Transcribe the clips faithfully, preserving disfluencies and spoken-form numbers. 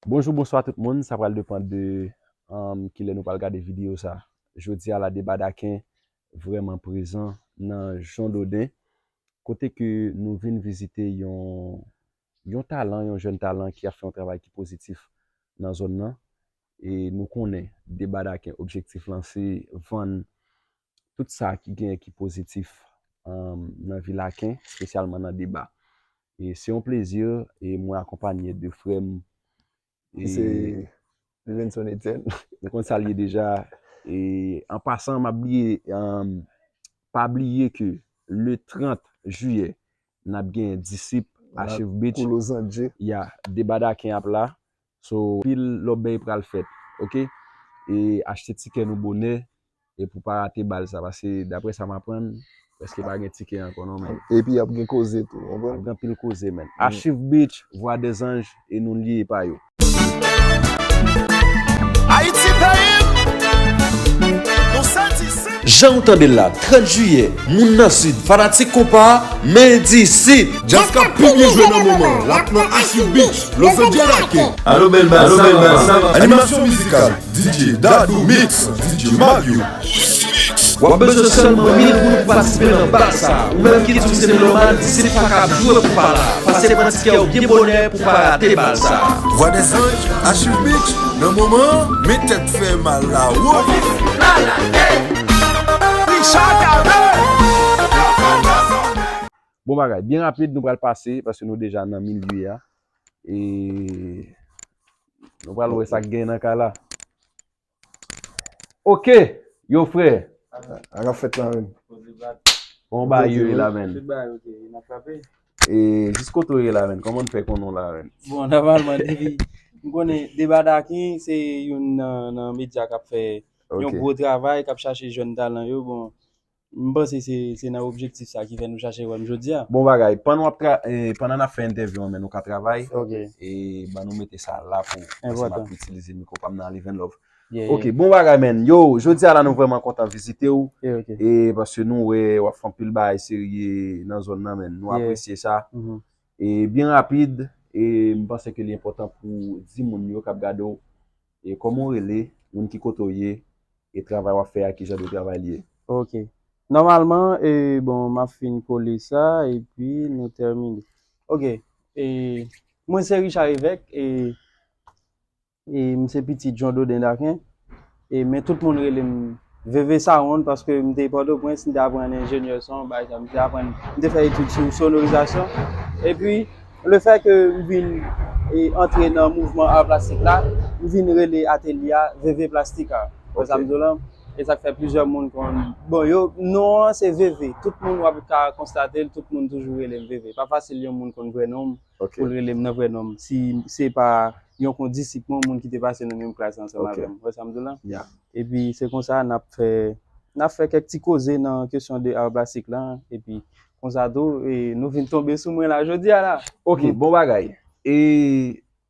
Bonjou, bonswa tout moun. Sa pral depann de um, kilè nou pral gade videyo sa. Jodi a la, Deba Daken vrèman prezan nan Jan Doden, kote ke nou vin vizite yon, yon talan, yon jèn talan ki ap fè yon travay ki pozitif nan zòn nan. E nou konnen Deba Daken, objektif lan se vann tout sa ki genyen ki pozitif um, nan vil Aken, espesyalman nan Deba. E se yon plezi, e mwen akonpanye de frè m. Ki se Livenson Etienne. Nou konn sa l ye deja. E an pasan, m ap bliye, um, pa bliye ke le trant jiyè, n ap gen Disip, Archive Beach. Koulozanje. Ya, Deba Daken ap la. So, pil lòbèy pral fèt, oke? E achte tikè nou bonè, e pou pa rate bal sa, paske daprè sa m aprann, prèske pa gen tikè ankò non, men. Epi ap gen koze tou, w konprann? Ap gen pil koze, men. Archive Beach, Voix des Anges, e nou lye pa yo. Ayiti peyi m, nou santi se. Jan w tande l la, trant jiyè, moun nan Sid, fanatik konpa, men Disip. Djaz k ap pi byen jwe nan moman, l ap nan Archive Beach, Los Angeles Aken. Alo bèl bal, sa va? Animasyon mizikal, D J Dadou Mix, D J Mario. W ap bezwen sèlman mil goud pou patisipe nan bal sa. Ou menm ki di w se melomàn, Disip pa ka ap jwe pou pa la. Pase pran tikè w byen bonè pou pa rate bal sa. Voix des Anges, Archive Beach, nan moman, men tèt fè mal la, wo. Richard Carré. Bon bagay, byen rapid, nou pral pase, paske nou deja nan milye a. E nou pral wè sa k gen nan kay la. Oke, yo frè. Sa k ap fèt la menm? Bon bagay yo ye la, men. Tout bagay oke, n ap frape. E jis kote w ye la, men. Kòman n fè konnen w la, men? Bon, nòmalman, depi m konnen Deba Daken se youn nan, nan medya k ap fè yon Oke. Gwo travay, k ap chache jèn talan yo. Bon, m panse se, se nan objektif sa ki fè nou chache wè m jodi a. Bon bagay, pandan w ap tra, eh, pandan n ap fè entèvyou an, men nou ka travay. Oke. E ban nou mete sa la pou paske m ap Enpòtan. Itilize mikwo pa m nan Live and Love. Yeah, Oke, yeah. Bon bagay, men. Yo, jodi a la, nou vrèman kontan vizite w. Yeah, oke. E paske nou wè w ap fè anpil bagay serye nan zòn nan, men. Nou Yeah. Apresye sa. Mhm. E byen rapid, e m panse ke li enpòtan pou di moun yo k ap gade w, e kòman w rele, moun ki kote w ye, e travay w ap fè a, ki jan de travay li ye. Oke. Nòmalman, e bon, m ap fin kole sa, epi nou tèmine. Oke. E mwen se Richard Evèque, e, e m se pitit John Doden Daken. E men tout moun rele m Veve Sound paske m te Pòtoprens, m te aprann enjenyè son, bagay sa, m te aprann, m te fè etid sou sonorizasyon. Epi, le fè ke m vin e antre nan mouvman ar plastik la, m vin rele atelye a Veve Plastika. Wè sa m di w lan? E sa k fè plizyè moun konn. Bon, yo, non an se Veve. Tout moun w ap ka konstate l, tout moun toujou rele m Veve. Pa fasil yon moun konn vrè non m Ok. Pou l rele m nan vrè non m. Si se pa yon kondisip mwen, moun ki te pase nan menm klas ansanm Ok. avè m. Wè sa m di w lan? Ya. Epi se konsa n ap fè, n ap fè kèk ti koze nan kesyon de ar plastik lan. Epi konsa tou, e, nou vin tonbe sou mwen la jodi a la. Ok, bon bagay. E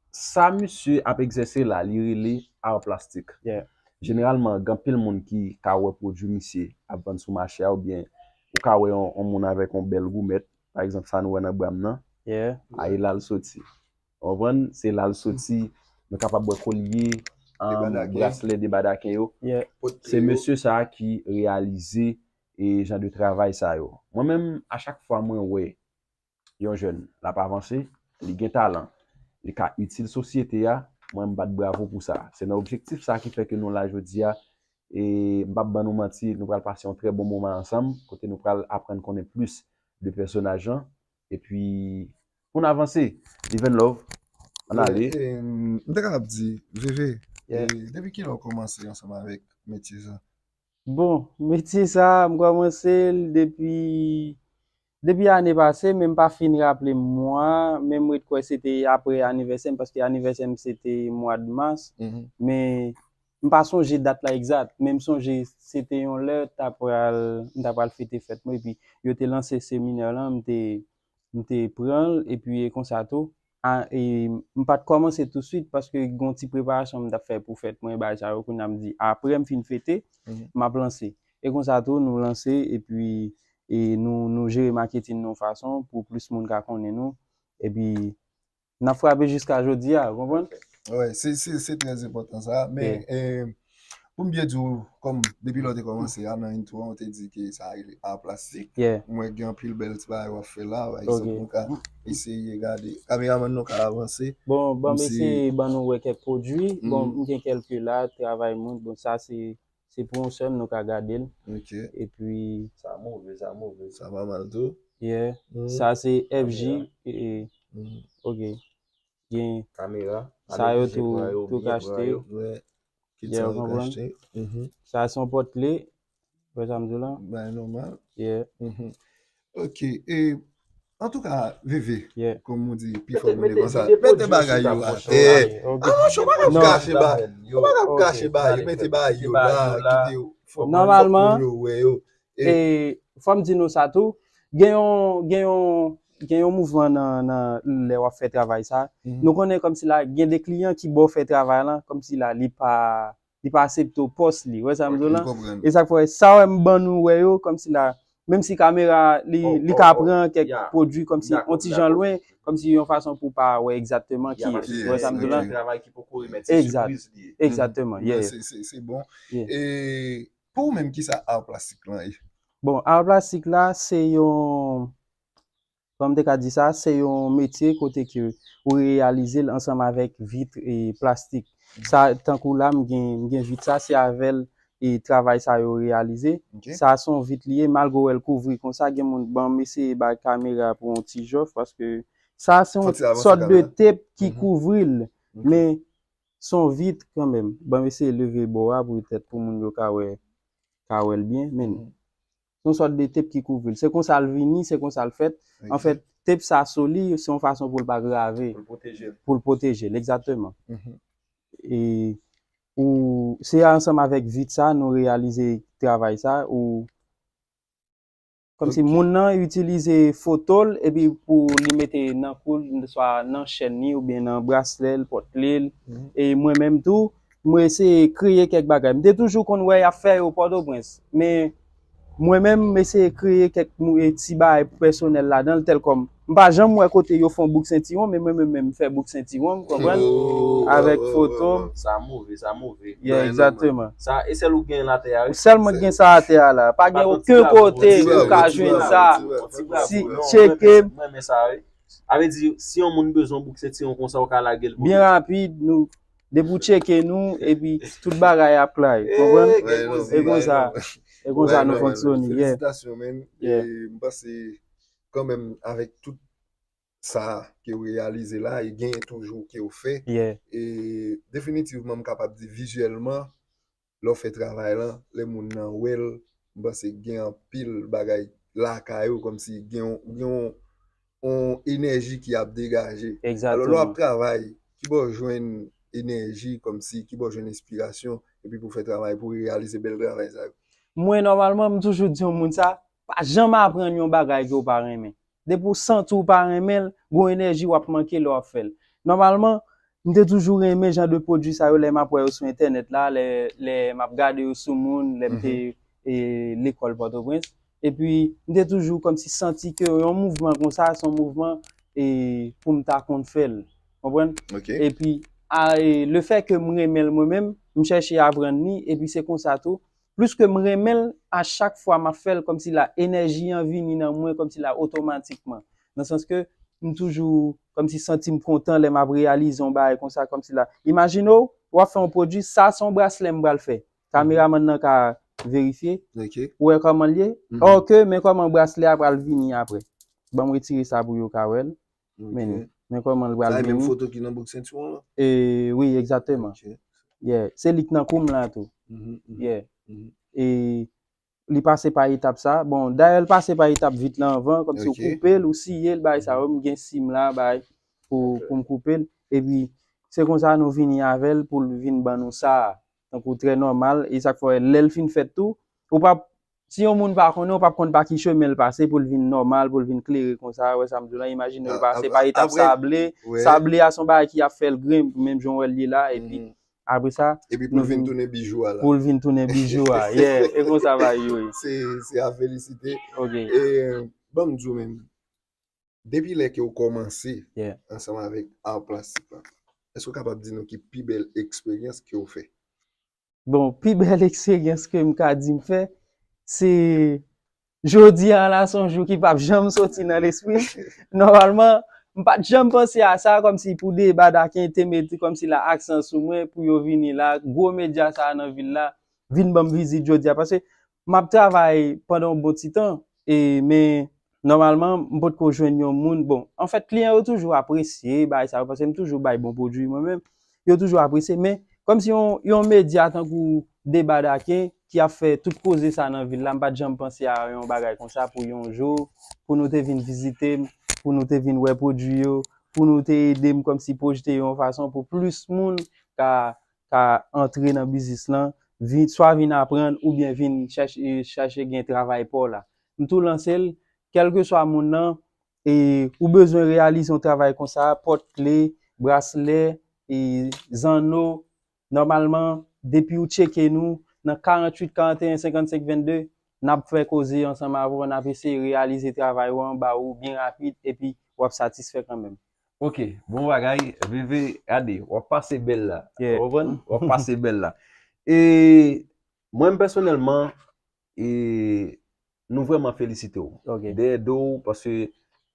sa misye ap egzèse la, li rele ar plastik. Yeah. Jeneralman, gen anpil moun ki ka wè pwodui misye ap vann sou mache a, oubyen ou ka wè yon, yon moun avèk yon bèl goumèt, pa egzanp, sa nou wè nan bra m nan, Yeah. a e la l soti. Ou konprann? Se la l soti, nou kapab wè kolye, Deba um, Daken. Braslè Deba Daken yo. Yeah. Se mesye sa a ki reyalize e jan de travay sa yo. Mwen menm, a chak fwa mwen wè yon jèn l ap avanse, li gen talan, li ka itil sosyete a, mwen m bat bravo pou sa. Se nan objektif sa ki fè ke nou la jodi a, e m p ap ban nou manti, nou pral pase yon trè bon moman ansanm, kote nou pral aprann konnen plis de pèsonaj lan, epi pou n avanse, Live and Love, ann ale. E, e, m te kapab di, Veve, Yeah. e, depi kilè w kòmanse ansanm avèk metye sa? Bon, metye sa, m kòmanse l depi, depi ane pase, men m pa fin raple m mwa, men m ret kwè se te apre anivèsè m, paske anivèsè m se te mwa de mas, Mhm. men m pa sonje dat la egzat, men m sonje se te yon lè ta pral, m ta pral fete fèt mwen, epi yo te lanse seminè lan, m te, m te pran l, epi e konsa tou, a, e, m pa t kòmanse tousuit, paske gen yon ti preparasyon m t ap fè pou fèt mwen, bagay sa yo, kounye a m di, apre m fin fete, Mhm. m ap lanse. E konsa tou, nou lanse, epi, e nou, nou jere maketin nou yon fason pou plis moun ka konnen nou, epi n ap frape jiska jodi a, ou konprann? Wè, se, se, se trè enpòtan sa. Men, eh, pou m byen di w, kòm depi lè w te kòmanse a, nan intro a, w te di ke sa rele ar plastik. Mwen gen anpil bèl ti bagay w ap fè la. Pa egzanp, nou ka eseye gade. Kameramann nou ka avanse. Bon, ban m eseye ban nou wè kèk pwodui. Bon, m gen kèlke la, travay moun. Bon, sa se, se pou yon sèl, nou ka gade l. Epi, sa move, sa move. Sa pa mal tou. Yeah. Sa se F J. Ok. Gen kamera. Sa yo tou, tou ka achte. Yeah, ou konprann? Sa se yon pòt kle. Wè sa m di w la? Bagay nòmal. Yeah. Ok. E, antouka, Veve, kòm ou di, pi fò moun di konsa. Mete bagay yo atè. Ah, non, ou pa ka kache bagay. Ou pa ka kache bagay. Mete bagay yo la, kite yo. Fò moun, fò moun yo wè yo. E fò m di nou sa tou, gen yon, gen yon, gen yon mouvman nan, nan lè w ap fè travay sa. Nou konnen kòmsi la, gen de kliyan ki ba w fè travay lan, kòmsi la, li pa, li pa aksepte w pòs li. Wè sa m di w lan? E sa k fè, sa wè m ban nou wè yo, kòmsi la, menm si kamera, li, li ka pran kèk pwodui kòmsi yon ti jan lwen, kòmsi yon fason pou w pa wè egzakteman ki, wè sa m di w lan? Egzakteman, yeah. Se, se, se bon. E pou ou menm, kisa ar plastik lan ye? Bon, ar plastik la, se yon, kòman m te ka di sa, se yon metye kote ke ou reyalize l ansanm avèk vit e plastik. Sa, tankou la, m gen, m gen vit sa, se avè l e travay sa yo reyalize. Sa se yon vit li ye, malgre w wè l kouvri konsa, gen moun, ban m eseye bay kamera pou yon ti jòf, paske sa se yon sòt de tep ki kouvri l. Men, se yon vit kanmenm. Ban m eseye leve bò a pou petèt pou moun yo ka wè, ka wè l byen. Men, se yon sòt de tep ki kouvri l. Se konsa l vini, se konsa l fèt. Anfèt, tep sa sou li, se yon fason pou l pa grave. Pou l pwoteje l. Pou l pwoteje l, egzakteman. E, ou, se ansanm avèk vit sa, nou reyalize travay sa, ou, kòmsi moun nan itilize foto l, epi pou li mete nan kou l, swa nan chèn li, oubyen nan braslè l, pòt kle l. E mwen menm tou, mwen eseye kreye kèk bagay. M te toujou konn wè y ap fè yo Pòtoprens, men mwen menm, m eseye kreye kèk mou-, e ti bagay pèsonèl ladan l, tèlkòm, m pa janm wè kote yo fè yon bouk sentiwon, men mwen menm, menm, m fè bouk sentiwon, m konprann? Avèk foto m. Sa move, sa move. Yeah, egzakteman. Sa, e sèl ou gen l atè a, wi? Sèl mwen gen sa atè a la. Pa gen okenn kote ou ka jwenn sa. Si, tcheke m. Mwen renmen sa, wi. Sa vle di, si yon moun bezwen yon bouk sentiwon konsa, ou ka lage l pou li. Byen rapid, nou, depi w tcheke nou, epi tout bagay ap klè, konprann? E konsa, e konsa nou fonksyone, yeah. Felisitasyon, man. E m panse, kanmenm, avèk tout sa ke w reyalize la, e genyen toujou ke w fè. E definitivman, m kapab di vizyèlman, lè w fè travay lan, lè moun nan wè l, m panse gen anpil bagay lakay ou, kòmsi gen yon, gen yon, yon enèji ki ap degaje. Alò, lè w ap travay, ki bò w jwenn enèji, kòmsi, ki bò w jwenn enspirasyon, epi pou w fè travay, pou w reyalize bèl travay sa yo? Mwen, nòmalman, m toujou di yon moun sa, pa janm aprann yon bagay ke w pa renmen. Depi w santi w pa renmen l, gon enèji w ap manke lè w ap fè l. Nòmalman, m te toujou renmen jan de pwodui sa yo lè m ap wè yo sou entènèt la, lè, lè m ap gade yo sou moun, lè m te, e, lekòl Pòtoprens. Epi, m te toujou kòmsi santi ke yon mouvman konsa, se yon mouvman, e, pou m ta konn fè l. Konprann? Epi, a, e, lefètke m renmen l mwen menm, m chèche aprann li, epi se konsa tou, plis ke m renmen l, a chak fwa m ap fè l, kòmsi la, enèji an vini nan mwen, kòmsi la, otomatikman. Nan sans ke m toujou, kòmsi santi m kontan lè m ap reyalize yon bagay konsa, kòmsi la. Imajine w, w ap fè yon pwodui, sa se yon braslè m pral fè. Kameramann nan ka verifye. Ou wè kòman l ye? Òke, men kòman braslè a pral vini apre. Ban m retire sa pou yo ka wè l. Men, men kòman l pral vini. Sa e menm foto ki nan bouk sentiwon lan? E, wi, egzakteman. Yeah. Se li k nan kou m la tou. Yeah. E li pase pa etap sa. Bon, dayè, l pase pa etap vit lan anvan, kòmsi ou koupe l, ou siye l, bagay sa yo, m gen si m la, bagay, pou, pou m koupe l. Epi, se konsa nou vini avè l pou l vin ban nou sa. Tankou trè nòmal, e sa k fè, lè l fin fèt tou, ou p ap, si yon moun pa konnen, ou p ap konn pa ki chemen l pase pou l vin nòmal, pou l vin klere konsa, wè sa m di w la, imajine l pase pa etap sable, sable a se yon bagay ki ap fè l grenn, menm jan w wè l ye la, epi apre sa, epi pou l vin tounen bijou a la. Pou l vin tounen bijou a, yeah, e konsa bagay yo ye. Se, se a felisite. Ok. E, ban m di w menm, depi lè ke w kòmanse ansanm avèk ar plastik la, Èske w kapab di nou ki pi bèl eksperyans ke w fè? Bon, pi bèl eksperyans ke m ka di m fè, se jodi a la, se yon jou ki p ap janm soti nan lespri m. Nòmalman, m pa t janm panse a sa, kòmsi pou Debadaken te mete kòmsi la aksan sou mwen, pou yo vini la, gwo medya sa a nan vil la, vin ban m vizit jodi a. Paske m ap travay pandan yon bon ti tan, e, men nòmalman, m potko jwenn yon moun. Bon, anfèt, kliyan yo toujou apresye bagay sa yo, paske m toujou bay bon pwodui mwen menm. Yo toujou apresye, men kòmsi yon, yon medya tankou Debadaken ki ap fè tout koze sa nan vil la, m pa t janm panse a yon bagay konsa pou yon jou, pou nou te vin vizite m, pou nou te vin wè pwodui yo, pou nou te ede m kòmsi pwojte yo yon fason pou plis moun ka, ka antre nan biznis lan, vin, swa vin aprann oubyen vin chèche, chèche gen travay pa w la. M tou lanse l, kèlkeswa moun nan, e ou bezwen reyalize yon travay konsa, pòt kle, braslè, e zanno, nòmalman, depi ou tcheke nou nan karanntuit, karannteyen, senkannsenk, vennde, n ap fè koze ansanm avè w, n ap eseye reyalize travay ou an ba ou byen rapid, epi w ap satisfè kanmenm. Ok, bon bagay, Veve, gade, w ap pase bèl la. Yeah. Ou konprann? W ap pase bèl la. E mwen, pèsonèlman, e nou vrèman felisite w. Ok. Dèyè do w, paske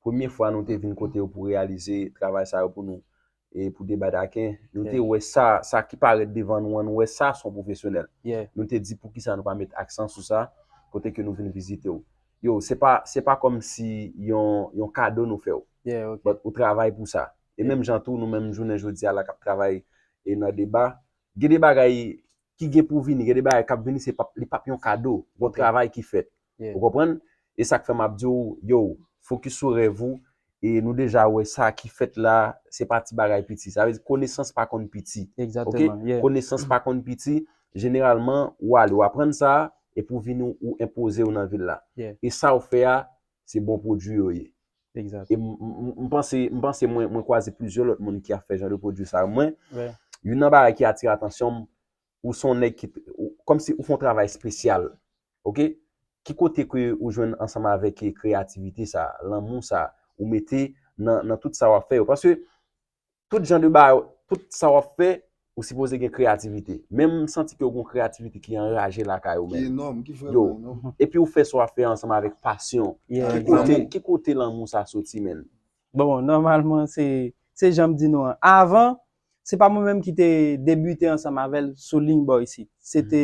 premye fwa nou te vin kote w pou reyalize travay sa yo pou nou, e pou Debadaken, nou te Yeah. wè sa, sa ki parèt devan nou an, nou wè sa se yon pwofesyonèl. Yeah. Nou te di, poukisa nou pa met aksan sou sa, kote ke nou vin vizite w. Yo, se pa, se pa kòmsi yon, yon kado nou fè w. Yeah, ok. But ou travay pou sa. E Yeah. menm jan tou, nou menm jounen jodi a la k ap travay e nan Deba, gen de bagay ki gen pou vini, gen de bagay k ap vini, se p ap, li p ap yon kado. Gon Ok. travay ki fèt. Yeah. Ou konprann? E sa k fè m ap di w, yo, fokis sou rèv ou, e nou deja wè sa ki fèt la, se pa ti bagay piti. Sa vle di, konesans pa konn piti. Egzakteman, Ok? yeah. Konesans pa konn piti. Jeneralman, ou ale, ou aprann sa, epi ou vini, ou, ou enpoze w nan vil la. Yeah. E sa w fè a, se bon pwodui yo ye. Egzat. E m, m, m, m panse, m panse mwen, mwen kwaze plizyè lòt moun ki ap fè jan de pwodui sa yo. Mwen, Yeah. youn nan bagay ki atire atansyon m, ou se yon nèg ki, ou, kòmsi ou fè yon travay espesyal. Ok? Ki kote ke ou jwenn ansanm avèk, e, kreyativite sa, lanmou sa, ou mete nan, nan tout sa w ap fè yo? Paske tout jan de bagay, tout sa w ap fè, ou sipoze gen kreyativite. Men m santi ke w gen kreyativite ki anraje lakay ou Ki menm. enòm, ki vrèman Yo. enòm. Epi ou fè sa w ap fè ansanm avèk pasyon. Yeah, Ki kote, egzakteman. ki kote lanmou sa soti, menn? Bon, nòmalman, se, se jan m di nou an. Avan, se pa mwen menm ki te debite ansanm avè l sou liy bò isit. Se te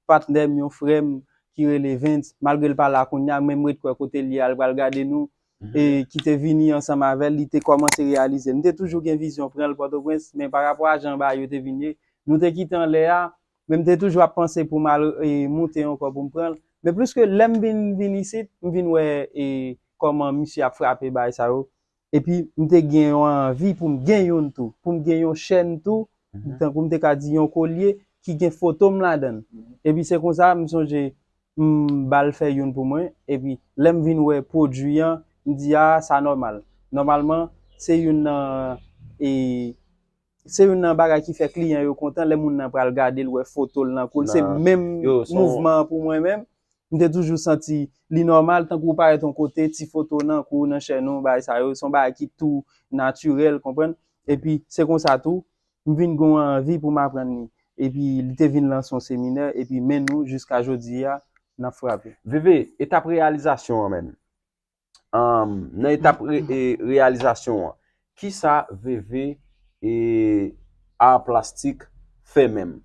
patnè m, yon frè m ki rele Vince, malgre l pa la kounye a, men m ret kwè kote l ye a, l pral gade nou, Mhm. e ki te vini ansanm avè l, li te kòmanse reyalize. M te toujou gen vizyon pran l Pòtoprens, men pa rapò a jan bagay yo te vin ye, nou te kite anlè a, men m te toujou ap panse pou m al, e, moute ankò pou m pran l. Men plis ke lè m vin, vin isit, m vin wè, e, kòman misye ap frape bagay sa yo. Epi m te gen yon anvi pou m gen youn tou, pou m gen yon chèn tou, Mhm. tankou m te ka di yon kolye ki gen foto m ladan l. Mhm. Epi se konsa, m sonje, m ba l fè youn pou mwen. Epi lè m vin wè pwodui an, m di, "A, sa nòmal." Nòmalman, se youn nan, e, se youn nan bagay ki fè kliyan yo kontan, lè moun nan pral gade l, wè foto l nan kou l. Se Nan, menm yo, se yon mouvman an pou mwen menm. M te toujou santi li nòmal, tankou w parèt yon kote, ti foto nan kou w, nan chèn ou, bagay sa yo, se yon bagay ki tou natirèl, konprann? Epi, se konsa tou, m vin gen yon anvi pou m aprann li. Epi, li te vin lanse yon seminè, epi men nou, jiska jodi a, n ap frape. Veve, etap reyalizasyon an menm. Anm, nan etap re-, e, reyalizasyon an, kisa Veve, e, Art Plastic fè menm?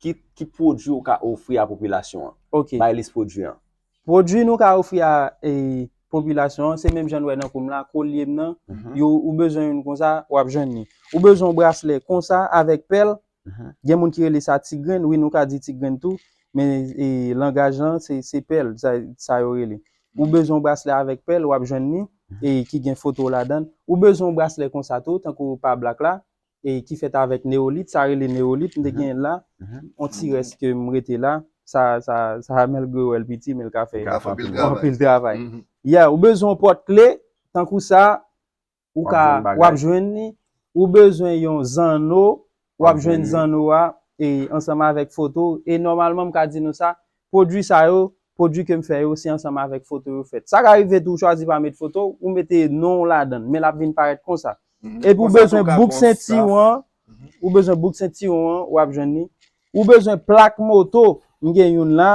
Ki, ki pwodui ou ka ofri a popilasyon an? Ok. Bay lis pwodui an. Pwodui nou ka ofri a, e, popilasyon an, se menm jan n wè nan kou m la, kolye m nan, Mhm. yo, ou bezwen youn konsa, w ap jwenn li. Ou bezwen yon braslè konsa, avèk pèl, Mhm. gen moun ki rele sa ti grenn, wi, nou ka di ti grenn tou, men, e, langaj lan, se, se pèl, sa, sa yo rele. Ou bezwen yon braslè avèk pèl, w ap jwenn li, Mhm. e ki gen foto w ladan l. Ou bezwen yon braslè konsa tou, tankou pa Black la, e ki fèt avèk neyolit, sa rele neyolit, m te Mhm. gen la, Mhm. yon ti rès ke m rete la, sa, sa, sa malgre w wè l piti, men l ka fè L ka fè anpil anpil travay. anpil travay. Mhm. Yeah, ou bezwen yon pòt kle, tankou sa, ou W ap ka, jwenn w ap bagay. jwenn li, ou bezwen yon zanno, w W ap ap jwenn jwenn li. zanno a, e ansanm avèk foto, e nòmalman, m ka di nou sa, pwodui sa yo, pwodui ke m fè yo, se ansanm avèk foto yo fèt. Sa ka rive tou, ou chwazi pa met foto, ou mete non w ladan l, men l ap vin parèt konsa. Mhm. Epi ou Konsa bezwen tou ka bouk gon senti saf. w an, Ou bezwen bouk sentiwon an, w ap jwenn li. Ou bezwen plak moto, m gen youn la,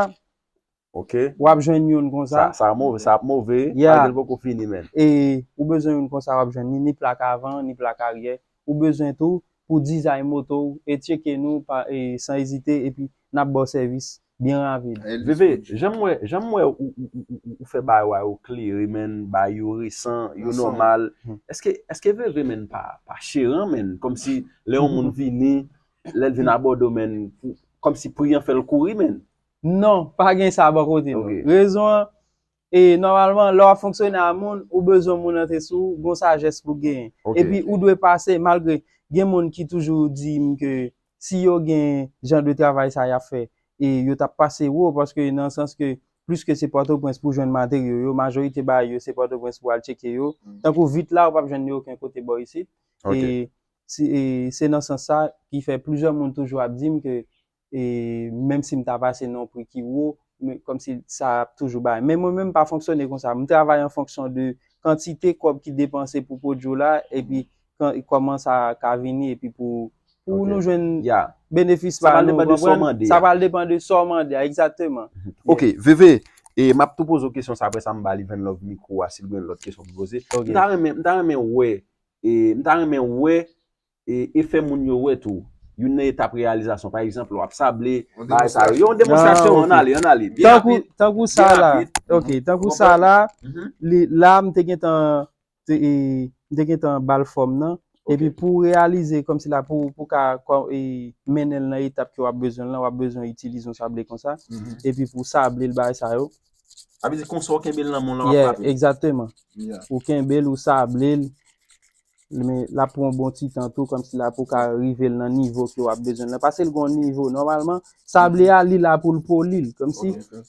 Ok. W ap jwenn youn konsa. Sa, sa move, sa ap move, Yeah. malgre l poko fini, men. E ou bezwen youn konsa, w ap jwenn ni, ni plak avan, ni plak aryè. Ou bezwen tou pou dizay moto w, e tcheke nou pa, e, san ezite, epi n ap ba w sèvis byen rapid. Veve, jan m wè, jan m wè ou, ou, ou, ou, ou fè bagay yo klere, men, bagay yo resan, yo Resan. Nòmal. Hmm. Èske, èske Veve, men, pa, pa cheran, men? Kòmsi lè yon moun vini, lè l vin abòde w, men, pou- kòmsi pri an fè l kouri, men. Non, pa gen sa bò kote nou. Ok. Rezon an, e nòmalman, lè w ap fonksyone a moun, ou bezwen moun an te sou, gon sajès pou genyen. Ok. Epi ou dwe pase, malgre gen moun ki toujou di m ke si yo gen jan de travay sa y ap fè, e yo t ap pase wo, paske nan sans ke plis ke se Pòtoprens pou jwenn materyo yo, majorite bagay yo se Pòtoprens pou al tcheke yo. Mm. Tankou vit la, ou p ap jwenn yo okenn kote bò isit. Ok. E si- e se nan sans sa ki fè plizyè moun toujou ap di m ke e menm si m ta pase nan yon pri ki wo, men kòmsi sa ap toujou bay. Men mwen menm m pa fonksyone konsa. M travay an fonksyon de kantite kòb ki depanse pou pwodui w la, epi kan- kòman sa ka vini, epi pou, pou Ok. nou jwenn Ya. benefis Sa pa pral nou, depann de sa w konprann? mande Sa a. Pral depann de sa w mande a, egzakteman. Ok, Veve, e m ap tou poze w kesyon sa, apre sa m ba Liven Love mikwo a, si l gen lòt kesyon pou poze. Ok. M ta renmen, m ta renmen wè, e, m ta renmen wè, e, efè moun yo wè tou. Youn nan etap reyalizasyon, pa egzanp, w ap sable, Yon bagay sa yo. demonstrasyon. Yon demonstrasyon, Ah, ok. ann ale, ann ale. Byen Tankou, rapid. tankou sa Byen la. Rapid. Ok, tankou Konprann? Sa la, Mhm. li, la m te gentan te, e, m te gentan ba l fòm nan. Ok. Epi pou reyalize kòmsi la pou, pou ka kò- e, mennen l nan etap ke w ap bezwen l lan, w ap bezwen itilize yon sable konsa. Mhm. Epi pou sable l bagay sa yo. Sa vle di konsa w kenbe l nan men w lan w Yeah, ap frape. Egzakteman. Yeah. Ou kenbe l, ou sable l. Men l ap pran yon bon ti tan tou, kòmsi la pou ka rive l nan nivo ke w ap bezwen l lan. Paske l gon nivo. Nòmalman, sable a, li la pou l poli l. Kòmsi Ok.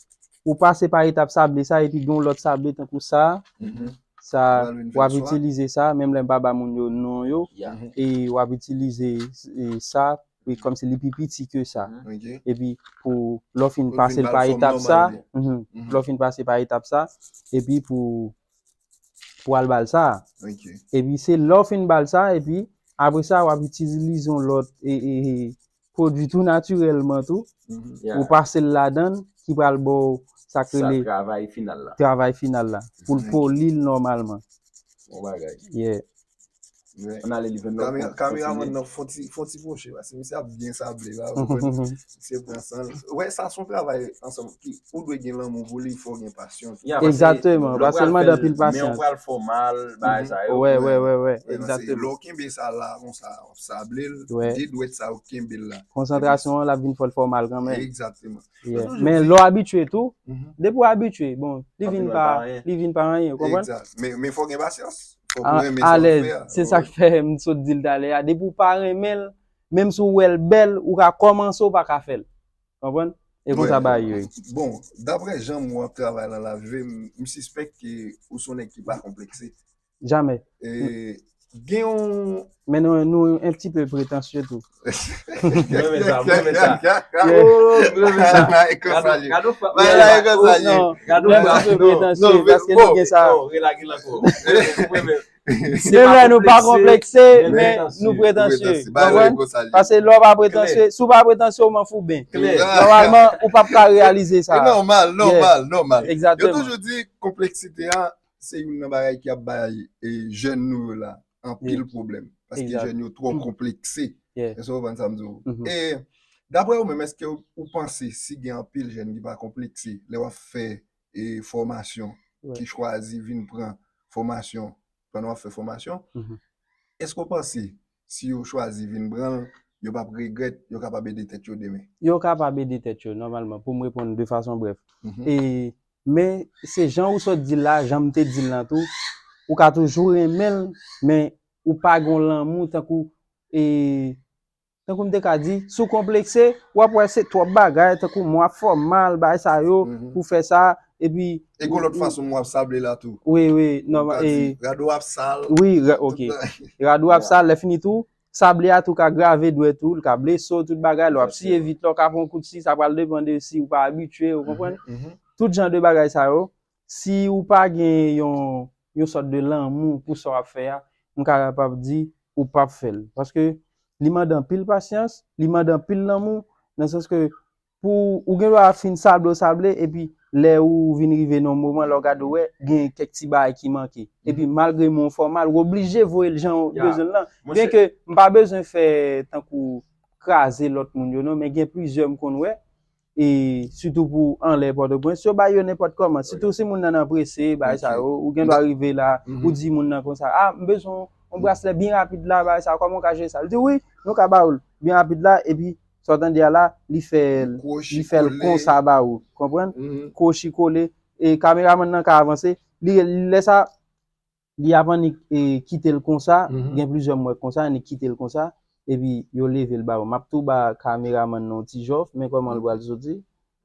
ou pase pa etap sable sa, epi gen yon lòt sable tankou sa, Mhm. sa, Pral vin w ap fè swa. Itilize sa, menm lè m pa ba moun yo non yo, Ya. e w ap itilize e, sa, e kòmsi li pi piti ke sa. Ok. Epi pou lè w fin Pou pase vin l ba l pa fòm etap sa, nòmal li. mhm, Mhm. lè w fin pase pa etap sa, epi pou, pou al ba l sa. Ok. Epi se lè w fin ba l sa, epi apre sa, w ap itilize yon lòt e, e, e, pwodui tou natirèlman tou, Mhm. Ya. ou pase l ladan l, ki pral ba w sa k Sa rele travay final la. travay final la, pou l Mhm. poli l nòmalman. Bon bagay. Yeah. Ouais. Ann ale Liven Love. Kamera- Kon- Kameraman kontinye. Nan fon ti, fon ti pwoche, paske misye ap byen sable la. Ou konprann? Misye pran san l. Wè, sa se yon travay ansanm ki ou dwe gen lanmou pou li, fò w gen pasyon tou. Ya, paske Egzakteman, lè w paske pral l mande fè l, anpil men w pasyans. pral fè w mal, bagay sa yo. Wè, wè, wè, wè, Wè, paske egzakteman. Lè w kenbe sa la, konsa, w ap sable l, Wè. de dwèt sa yo kenbe l la. Konsantrasyon an, l ap vin fè l fè w mal kanmenm. Egzakteman. Yeah. Toujou Men di- lè w abitye tou, Mhm. depi w abitye, bon, li Ap vin vin pa, pa anyen. Li vin pa anyen, ou konprann? Egzak. Men, men fò w gen pasyans. Fò w A- renmen sa w ap Alèz, fè a. se sa k fè m sot di l talè a. Depi w pa renmen l, menm si w wè l bèl, ou ka kòmanse, ou pa ka fè l. Konprann? E konsa Wè. Bagay yo ye. Bon, daprè jan m wè w ap travay lan lavi, m, m sispèk ke ou se yon nèg ki pa konplekse. Jamè. E, gen yon Men nou, nou un petit peu prétentieux tou. Mwen renmen sa, mwen renmen sa. Yeah. Oh, mwen renmen sa. E konsa li. Gado, gado, Bay la, e konsa li. Non, Gado, un gado, petit peu non, prétentieux, non, paske bon. nou gen sa. Oh, relage la, ko. Mwen renmen. Se vre, nou pa konplekse, men men prétentieux. nou prétentieux. Bay la, e Konprann? konsa li. Paske lè w pa prétentieux, si w pa prétentieux, w m'en fous bien. Klè. Ah. Nòmalman, ou p ap ka reyalize E sa. nòmal, nòmal, nòmal. Yo Egzakteman. Toujou di konpleksite a, se youn nan bagay ki ap bay e, jèn nou yo la anpil Yeah. pwoblèm. Paske Egzak. Jèn yo twò konplekse. Yeah. Èske w konprann sa m di w? Mhm. E daprè ou menm, èske ou panse si gen anpil jèn ki pa konplekse lè w ap fè e, fòmasyon, Ouais. ki chwazi vin pran fòmasyon pandan w ap fè fòmasyon, Mhm. èske w panse si yo chwazi vin pran l, yo p ap regrèt, yo kapab ede tèt yo demen? Yo kapab ede tèt yo nòmalman, pou m reponn de fason brèf. Mhm. E, men se jan ou sot di l la, jan m te di l lan tou, ou ka toujou renmen l, men ou pa gon lanmou tankou, e, tankou m te ka di, si w konplekse, w ap wè se twòp bagay, tankou mwen ap fè w mal, bagay sa yo, Mhm. pou fè sa, epi E gon lòt fason mwen ap sable la tou. Wi, wi, Ou nòmal, ka di, e, rad ou ap sal. Wi, ra- ok. Rad ou ap sal, lè fini tou, sable a tou ka grave dwèt ou, l ka blese w, tout bagay, lè w ap siye vit, lè w ka pran yon kout si, sa pral depann de si ou pa abitye, ou konprann? Mhm. Tout jan de bagay sa yo, si ou pa gen yon, yon sòt de lanmou pou sa w ap fè a, m ka kapab di, ou p ap fè l. Paske Li mande anpil pasyans, li mande anpil lanmou, nan sans ke pou ou gen dwa fin sable w sable, epi lè ou vin rive nan yon moman, lè w gade w wè, gen kèk ti bagay ki manke. Epi malgre m anfòmal, ou oblije voye l jan ou bezwen l lan. Byen ke m pa bezwen fè tankou kraze lòt moun yo non, men gen plizyè m konn wè, e sitou pou anlè Pòtoprens, yo bay yo nenpòt kòman. Sitou si moun nan nan prese, bagay sa yo, ou gen dwa rive la, ou di moun nan konsa, a, m bezwen yon braslè byen rapid la, bagay sa, kòman w ka jere sa? Li di, wi, nou ka ba ou l byen rapid la, epi sa w tande a la, li fè l, li fè l konsa ba ou, konprann? Kwochi kole, e kameramann nan ka avanse, li, lè sa, li ap annik e, kite l konsa, gen plizyè m wè konsa, annik kite l konsa, epi yo leve l ba yo. M ap tou ba kameramann nan yon ti jòf, men kòman l pral soti.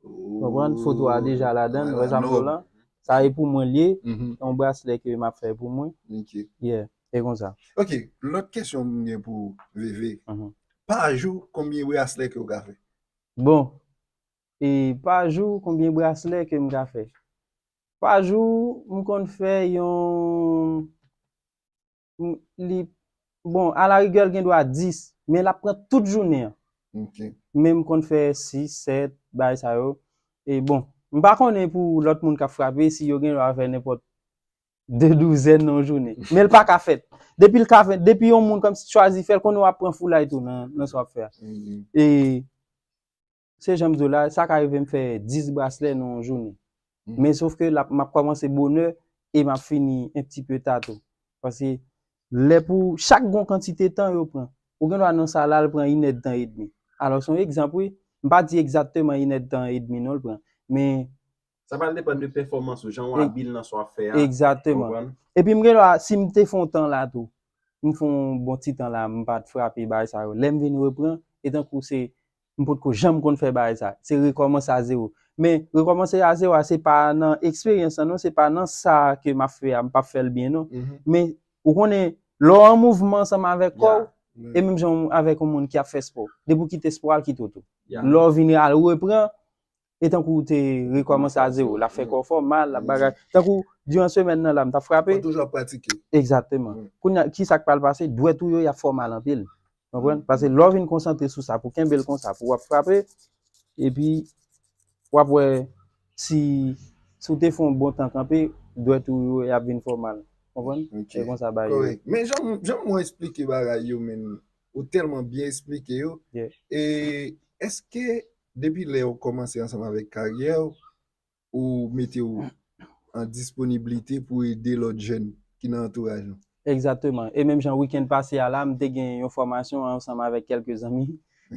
Konprann? Foto a deja ladan l, wè sa m di w lan. Sa e pou mwen l ye, yon braslè ke m ap fè pou mwen. Yeah, e konsa. Ok, lòt kesyon m gen pou Veve. Pa jou, konbyen braslè ke w ka fè? Bon, e pa jou, konbyen braslè ke m ka fè? Pa jou, m konn fè yon, li, bon, alarigè l gen dwa dis, men l ap pran tout jounen an. Men m konn fè sis, sèt, bagay sa yo. E bon, m pa konnen pou lòt moun k ap frape, si yo gen dwa fè nenpòt de douzèn nan yon jounen. Men l pa ka fèt. Depi l ka fèt, depi yon moun kòmsi chwazi fè l, konnen w ap pran foulay tou nan, nan sa w ap fè a. E se jan m di w la, sa ka rive m fè dis braslè nan yon jounen. Men sof ke l ap, m ap kòmanse bonè e m ap fini en ti pe ta tou. Paske lè pou chak gon kantite tan yo pran. Ou gen dwa nan sal la, l pran inèdtan edmi. Alò, se yon egzanp, wi. M pa di egzakteman inèdtan edmi non l pran. Men Sa pral depann de pèfòmans ou, jan w abil nan sa w ap fè a. Egzakteman. Epi m gen dwa, si m te fè yon tan la tou, m fè yon bon ti tan la, m pa t frape bagay sa yo. Lè m vin repran, e tankou se, m potko janm konn fè bagay sa. Se rekòmanse a zewo. Men rekòmanse a zewo a, se pa nan eksperyans lan non, se pa nan sa ke m ap fè a, m p ap fè l byen non. Men ou konnen, lè w an mouvman ansanm avèk kò w, e menm jan avèk yon moun ki ap fè spò. Depi w kite spò a, l kite w tou. Lè w vin al repran, e tankou w te rekòmanse a zewo, l ap fè kò w fè w mal, l ap bagay. Tankou, diran semèn nan la, m t ap frape. Ou toujou ap pratike. Egzakteman. Kounye a, kisa k pral pase? Dwèt ou yo, y ap fè w mal anpil. Konprann? Paske lè w vin konsantre sou sa, pou kenbe l konsa, pou w ap frape, epi w ap wè si, si w te fè yon bon tan kanpe, dwèt ou yo, y ap vin fè w mal. Konprann? Se konsa bagay yo ye. Kòrèk. Men jan, jan mwen eksplike bagay yo, men ou tèlman byen eksplike yo. E èske depi lè ou kòmanse ansanm avèk karyè w, ou mete w an disponiblite pou ede lòt jèn ki nan antouraj ou? Egzakteman. E menm jan wikenn pase a la, m te gen yon fòmasyon ansanm avèk kèlke zanmi.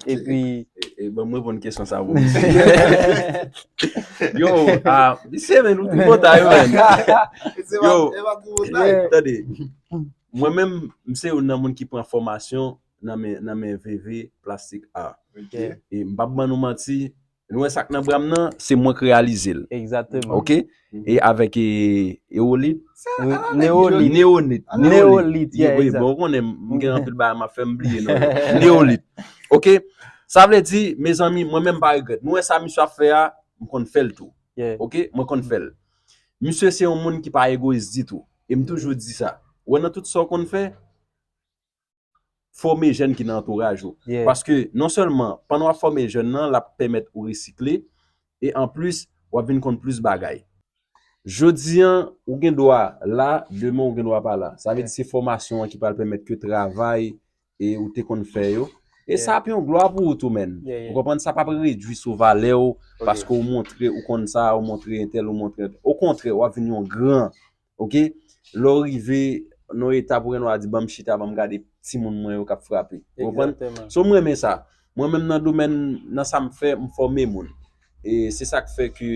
Epi. E, e, ban m reponn kesyon sa pou misye. Yo, a, misye, men, ou tripotay, men. Yo, tande. Mwen menm, m se youn nan moun ki pran fòmasyon nan men, nan men Veve Plastic Art. E m p ap ban nou manti, nou wè sa k nan bra m nan, se mwen k reyalize l. Egzakteman. Ok? E avèk e, ewolit? Newolit. Newolit. Newolit, yeah, exact. Bon, ou konnen, m gen anpil bagay m ap fè, m bliye non. Newolit. Ok? Sa vle di, mezanmi, mwen menm m pa regrèt. Nou wè sa misye ap fè a, m konn fè l tou. Ok? Mwen konn fè l. Misye se yon moun ki pa egoyis ditou. E m toujou di sa. Ou wè nan tout sa w konn fè, fòme jèn ki nan antouraj ou. Paske non sèlman, pandan w ap fòme jèn nan, l ap pèmèt ou resikle, e anplis, w ap vin konn plis bagay. Jodi an, ou gen dwa la, demen ou gen dwa pa la. Sa vle di se fòmasyon an ki pral pèmèt ke travay e ou te konn fè yo. E sa ap yon glwa pou ou tou, menn. Ou konprann? Sa p ap redwi sou valè w, paske ou montre ou konn sa, ou montre entèl, ou montre entèl. Okontrè, w ap vin yon gran. Ok? Lè w rive nan yon etap ou gen dwa di, ban m chita, ban m gade timoun mwen yo k ap frape. Ou konprann? So, m renmen sa. Mwen menm nan domèn, nan sa m fè, m fòme moun. E se sa k fè ke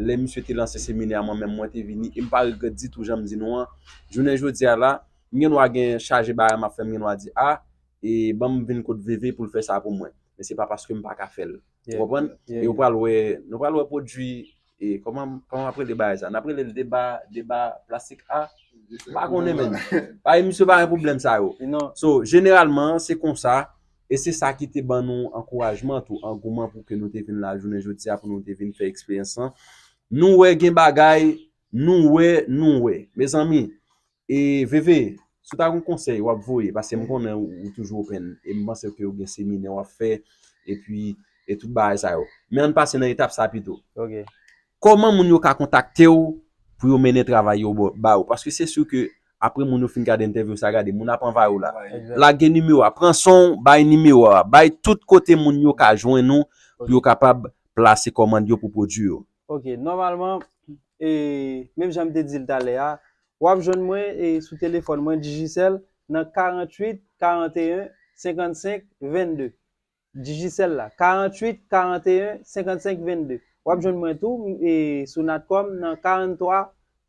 lè misye te lanse seminè a, mwen menm mwen te vini. E m pa regrèt ditou jan m di nou an. Jounen jodi a la, m gen dwa gen chaje bagay m ap fè, m gen dwa di, a, e ban m vin kot Veve pou l fè sa pou mwen. Men se pa paske m pa ka fè l. Ou konprann? E ou pral wè, nou pral wè pwodui, e kòman, kòman m ap rele bagay sa? N ap rele l deba, deba plastik a? M pa konnen, menn. Paske misye pa gen pwoblèm sa yo. So, jeneralman, se konsa. E se sa ki te ban nou ankourajman tou, angouman pou ke nou te vin la jounen jodi a, pou nou te vin fè eksperyans lan. Nou wè gen bagay, nou wè, nou wè. Mezanmi, e Veve, Si w ta gen yon konsèy w ap voye, paske m konnen ou, ou toujou open, e m panse ke ou gen seminè w ap fè, epi, e tout bagay sa yo. Men ann pase nan etap sa pito. Ok. Kòman moun yo ka kontakte w pou yo mennen travay yo ba ou? Paske se si ke apre moun yo fin gade entèvyou sa, gade, moun ap anvayi w la. Lage nimewo a, pran son w, bay nimewo a, bay tout kote moun yo ka jwenn ou pou yo kapab plase kòmand yo pou pwodui yo. Ok, nòmalman, e, menm jan m te di l talè a, w ap jwenn mwen e sou telefòn mwen Digicel nan karanntuit karanteyen senkannsenk vennde. Digicel la, karanntuit karanteyen senkannsenk vennde. W ap jwenn mwen tou e sou Natcom nan karanntrwa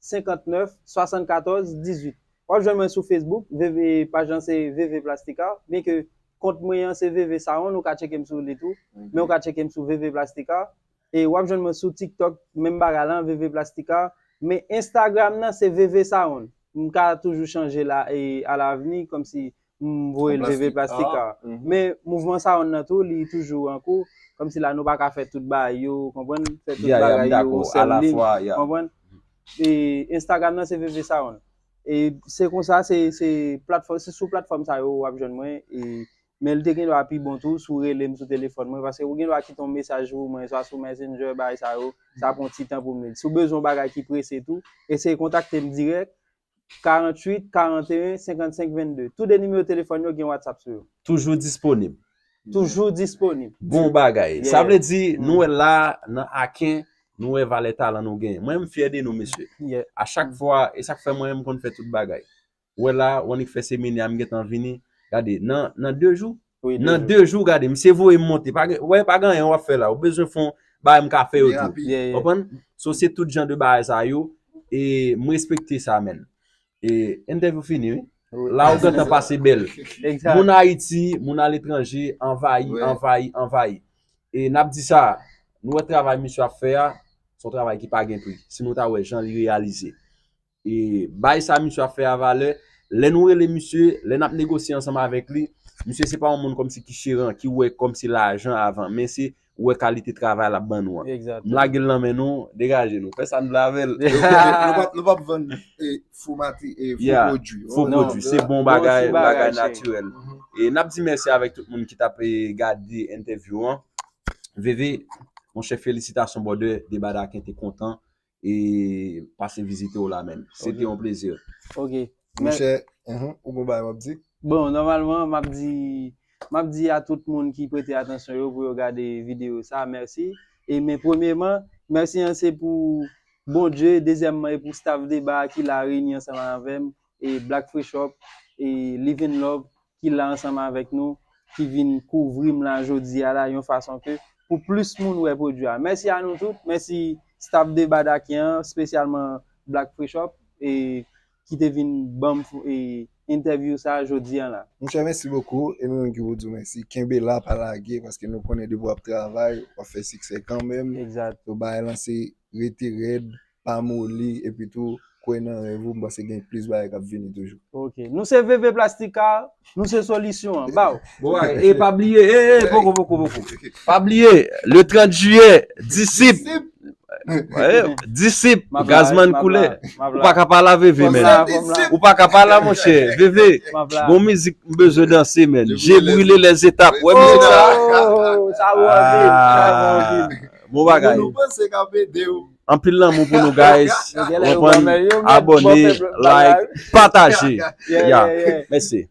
senkantnèf swasannkatòz dizuit. W ap jwenn mwen sou Facebook, V V, paj lan se V V Plastica, byenke kont mwen an se V V Sound, ou ka tcheke m sou li tou, men ou ka tcheke m sou V V Plastica. E w ap jwenn mwen sou TikTok, menm bagay lan, V V Plastica. Men Instagram nan se V V Sound. M ka toujou chanje la e alavni, kòmsi m voye l V V Plastica. Men mouvman Sound nan tou, li toujou an kou. Kòmsi la nou pa ka fè tout bagay yo, konprann? Fè tout bagay yo sèl liy, konprann? E Instagram nan se V V Sound. E se konsa, se, se platfòm, se sou platfòm sa yo w ap jwenn mwen. E, men li te gen dwa pi bon tou si w rele m sou telefòn mwen, paske ou gen dwa kite yon mesaj pou mwen, swa sou Messenger, bagay sa yo, sa pran ti tan pou m li. Si w bezwen yon bagay ki prese tou, eseye kontakte m dirèk, karanntuit karanteyen senkannsenk vennde. Tou de nimewo telefòn yo gen WhatsApp sou yo. Toujou disponib. Toujou disponib. Bon bagay. Sa vle di, nou wè la, nan Aken, nou wè valè talan nou genyen. Mwen, m fyè de nou, mesye. A chak fwa, e sa k fè mwen, m konn fè tout bagay. Ou wè la, w annik fè seminè a, m gentan vini. Gade, nan, nan de jou, nan de jou, gade, misye voye m monte. Pa gen, ou wè, pa gen anyen w ap fè la. Ou bezwen fè yon bagay, m ka fè yo tou. Konprann? So, se tout jan de bagay sa yo. E m respekte sa, menn. E entèvyou fini, wi. La ou gentan pase bèl. Moun Ayiti, moun aletranje, anvayi, anvayi, anvayi. E n ap di sa, nou wè travay misye ap fè a, se yon travay ki pa gen pri. Si nou ta wè jan li reyalize. E bay sa misye ap fè a valè, lè nou rele misye, lè n ap negosye ansanm avèk li, misye se pa yon moun kòmsi ki cheran, ki wè kòmsi lajan avan, men se ou wè kalite travay l ap ban nou an. M lage l nan men nou, degaje nou. Fè sa n vle avè l. Nou p ap, nou p ap vann fo mati, fo pwodui. Fo pwodui, se bon bagay, bagay natirèl. E n ap di mèsi avèk tout moun ki t ap gade entèvyou an. Veve, monchè, felisitasyon brother, Deba Daken te kontan e pase vizite w la menm. Se te yon plezi. Ok. Monchè, ou gon bagay w ap di? Bon, nòmalman, m ap di, m ap di a tout moun ki prete atansyon yo pou yo gade videyo sa, mèsi. E men premyeman, mèsi an se pou Bondye, dezyèmman e pou staff Deba ki la reyini ansanm avè m, e Black Freshop, e Live in Love ki la ansanm avèk nou, ki vin kouvri m la jodi a la yon fason ke pou plis moun wè pwodui a. Mèsi a nou tout, mèsi staff Deba Daken an, espesyalman Black Freshop, e ki te vin ban m entèvyou sa jodi a la. Monchè, mèsi bokou, e nou menm ki pou di w mèsi. Kenbe la, pa lage, paske nou konnen depi w ap travay, w ap fè siksè kanmenm. Egzat. So, bagay lan se rete rèd, pa moli, epi tou, kwè nan rèv ou, m panse gen plis bagay k ap vini toujou. Ok. Nou se Veve Plastica, nou se solisyon an. Baw. Bon, e pa bliye, e, e, poko, poko, poko. Pa bliye, le trant jiyè, Disip. Disip, Gazman Koulè. Ou pa ka pa la, Veve, men. Ou pa ka pa la, monchè. Veve, bon mizik, m bezwen danse, men. Je brile lèzetap. Wè mizik sa? Sa bon anpil. Bon bagay. Anpil lanmou pou nou, guys. Konprann, abòne, like, pataje. Ya, mèsi.